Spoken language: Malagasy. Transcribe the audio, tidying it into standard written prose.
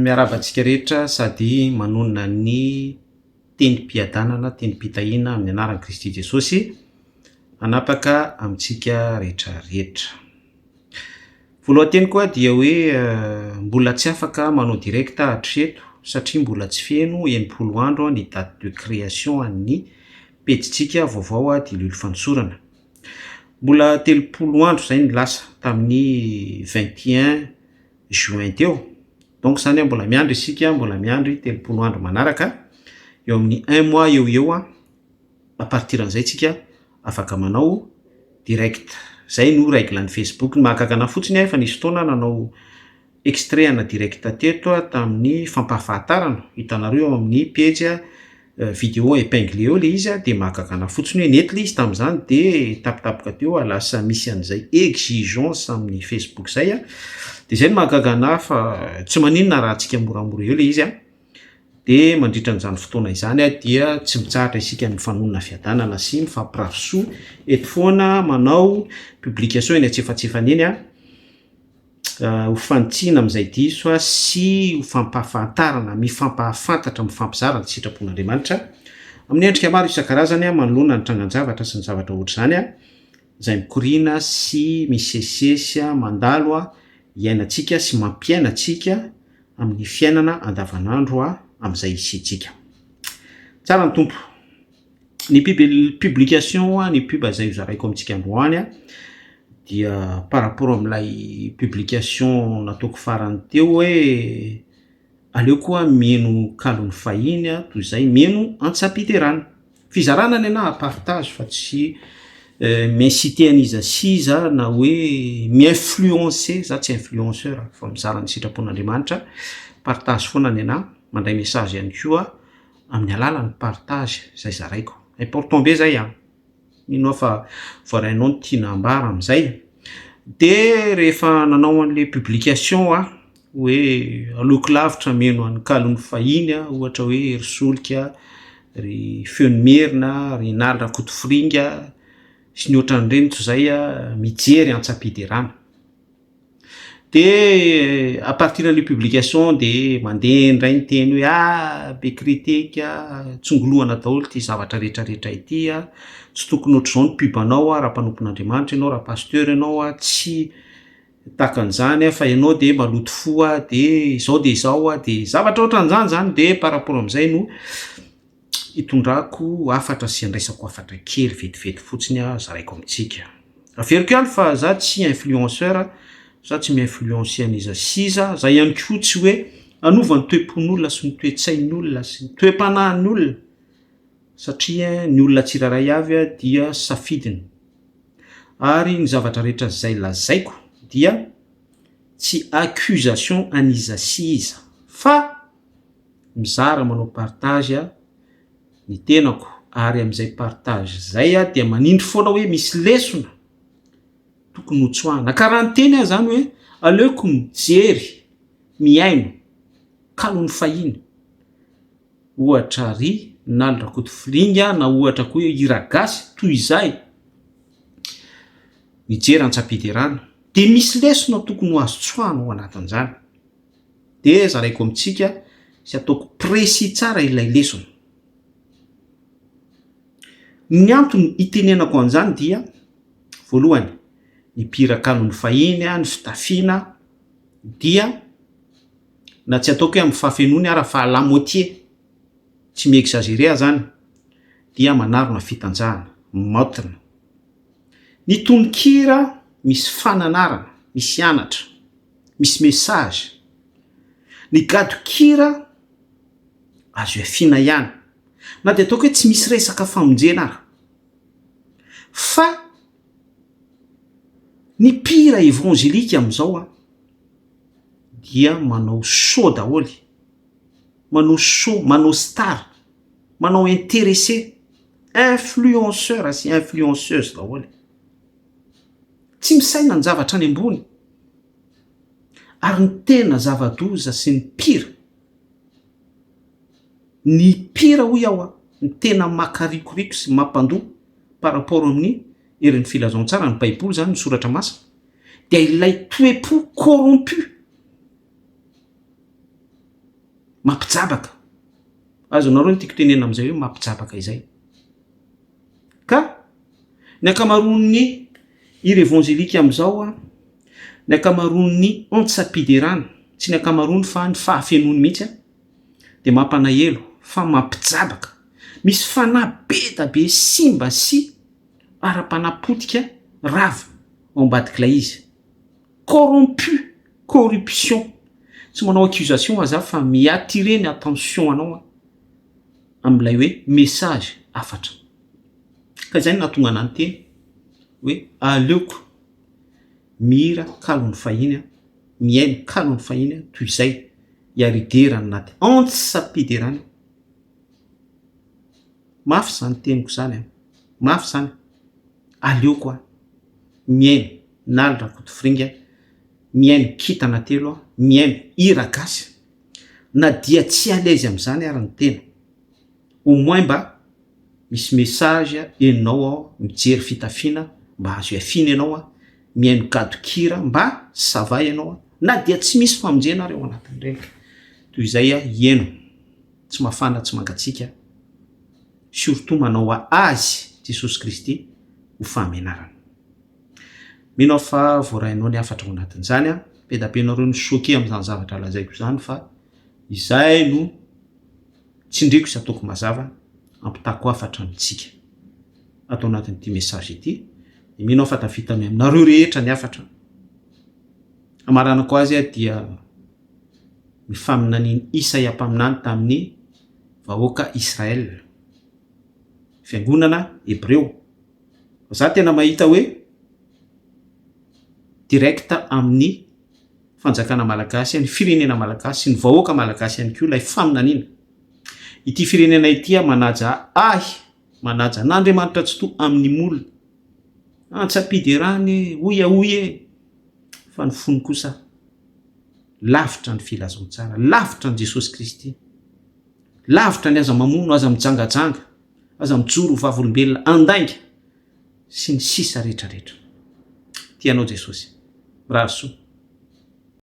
Miarahaba antsika rehetra sady manonona ny tenim-piadanana, tenim-pitahiana amin'ny anaran'i Kristy Jesosy hanapaka amintsika rehetra rehetra. Voalohan-teny koa dia hoe mbola tsy afaka manao direct hatreto satria mbola tsy feno 60 andro ny date de création an'ny pejintsika vaovao Diloilo Fanosorana. Mbola 30 andro izay ny lasa tamin'ny 21 juin teo. Donc zany mbola miandry isika, mbola miandry 30 andro manaraka, eo amin'ny un mois eo eo à partir an'izay tsika afaka manao direct. Zay no règle ny Facebook. Ny mahagaga anahy fotsiny efa nisy fotoana nanao extrait ana direct teto tamin'ny fampahafantarana, hitanareo eo amin'ny pejy vidéo épinglé eo le izy, de mahagaga anahy fotsiny hoe nety le izy tamin'izany, de tapitapoka teo lasa misy an'izay exigence amin'ny Facebook zay a. De zay no mahagaga anahy, fa tsy maninona raha antsika moramora eo le izy a. De mandritra an'izany fotoana izany a dia tsy mitsahatra isika mifanonona fiadanana sy mifampirary soa eto foana, manao publication eny antsefatsefany eny a, ho fanitsiana amin'izay diso a sy ho fampahafantarana, mifampahafantatra, mifampizara ny sitrapon'Andriamanitra amin'ny endrika maro isan-karazany a, manoloana ny trangan-javatra sy ny zavatra ohatr'izany a, izay mikoriana sy misesisesy a, mandalo a, iainantsika sy mampiaina antsika amin'ny fiainana andavanandro a, amin'izay isiantsika. Tsara ny Tompo. Ny publication, ny pub izay hozaraiko amintsika androany a dia par rapport amin'ilay publication nataoko farany teo hoe aleo koa mino kalon'ny fahiny a toy izay mino antsam-piderana. Fizarana ny anahy, partage, fa tsy mi-inciter an'iza sy iza na hoe mi-influencer. Za tsy influenceur fa mizara ny sitrapon'Andriamanitra. Partage foana ny anahy, mandray message ihany koa amin'ny alalan'ny partage izay zaraiko. Important be zay a, mino aho fa voarainao ny tiana ambara amin'izay. De rehefa nanao an'le publication aho hoe aleoko lavitra mino an'ny kalon'ny fahiny a, ohatra hoe ry Solika, ry Feon'ny Merina, ry Naly Rakotofiringa sy ny ohatran'ireny, toy izay a mijery antsam-piderana. De à partir an'le publication de mandeha indray ny teny hoe ah, be critique, tsongolohana daholo ty zavatra rehetrarehetra ity a, tsy tokony ohatr'izao ny pub anao a, raha mpanompon'Andriamanitra ianao, raha pasteur ianao a, tsy tahaka an'izany a, fa ianao de maloto fo a, de izao de izao a, de zavatra ohatran'izany zany. De par rapport amin'izay no hitondrako hafatra sy andraisako hafatra kely vetivety fotsiny a, zaraiko amintsika. Averiko ihany fa za tsy influenceur, za tsy mi-influencer an'iza sy iza, za ihany koa tsy hoe hanova ny toe-pon'olona sy ny toe-tsain'olona sy ny toe-panahin'olona, satria ny olona tsirairay avy a dia safidiny, ary ny zavatra rehetra zay lazaiko dia tsy accusation an'iza sy iza fa mizara, manao partage a ny tenako, ary amin'izay partage zay a dia manindry foana hoe misy lesona tokony ho tsoahana. Ka raha ny teny aho zany hoe aleoko mijery, mihaino kalon'ny fahiny, ohatra ry Naly Rakotofiringa na ohatra koa hoe hira gasy, toy izay mijery antsam-piderana, de misy lesona tokony ho azo tsoahana ao anatin'izany, de zaraiko amintsika sy ataoko précis tsara ilay lesona. Ny antony itenenako an'izany dia voalohany, ny mpihira kalon'ny fahiny a, ny fitafiana dia na tsy ataoko hoe amin'ny fahafenoany ara fa la moitié, tsy mi-exagérer aho zany, dia manarona fitanjahana, maotina. Ny tononkira misy fananarana, misy anatra, misy message. Ny gadon-kira azo ihafiana ihany, na dia ataoko hoe tsy misy resaka famonjena ara. Fa ny mpihira evangelika amin'izao a dia manao show daholo, manao show, manao star, manao intéressé, influenceur sy influenceuse daholo. Tsy misaina ny zavatra any ambony, ary ny tena zava-doza sy ny pire, ny pire hoy aho a, ny tena makarikoriko sy mampandoa par rapport amin'ny herin'ny filazantsara, ny Baiboly zany, ny soratra masina, dia ilay toe-po corrompu. Mampijabaka. Azonareo ny tiako tenenina amin'izay hoe mampijabaka izay. Ka ny ankamaroan'ny hira evanjelika amin'izao an, ny ankamaroan'ny antsam-piderana, tsy ny ankamaroany fa ny fahafenoany mihitsy an, dia mampanahelo fa mampijabaka. Misy fanahy be da be simba sy ara-panahy potika rava ao ambadik'ilay izy. Corrompu, corruption. Tsy manao accusation aza fa mi-attirer ny attention anao aho amin'ilay hoe message, hafatra. Ka izay no nahatonga anah niteny hoe aleoko mihira kalon'ny fahiny aho, mihaino kalon'ny fahiny aho toy izay hiaridera anaty antsam-piderana. Mafy izany teniko izany an, mafy izany. Aleoko aho mihaino Naly Rakotofiringa, mihaino Kintana Telo aho, mihaino hira gasy na dia tsy à l'aise amin'izany ary ny tena. Au moins mba misy message henonao ao, mijery fitafiana mba azo iafiana ianao an, mihaino gadon-kira mba ça va ianao an, na dia tsy misy famonjena ary ao anatin'ireny. Toy izay aho hihaino tsy mafana tsy mangatsiaka. Surtout manao Azy, Jesosy Kristy, ho fahamenarana. Mino aho fa voarainao ny hafatra ao anatin'izany an. Be da be nareo no choqué amin'izany zavatra lazaiko izany fa izay no tsindriko sy ataoko mazava ampitako hafatra amintsika ato anatin'ity message ity. Dia mino aho fa tafita any aminareo rehetra ny hafatra. Hamaranako azy dia ny faminanian'i Isaia mpaminany tamin'ny vahoaka Israel, fiangonana hebreo. Za tena mahita hoe direct amin'ny fanjakana malagasy, ny firenena malagasy sy ny vahoaka malagasy ihany koa ilay faminaniana. Ity firenena ity manaja ahy, manaja an'Andriamanitra Tsitoha amin'ny molony. Antsa-piderana e, hoy ahoy e, fa ny fony kosa lavitra ny filazantsara, lavitra an'i Jesosy Kristy. Lavitra ny aza mamono, aza mijangajanga, aza mijoro ho vavolombelona andainga, sy ny sisa rehetra rehetra. Tia anao Jesosy. Mirary soa.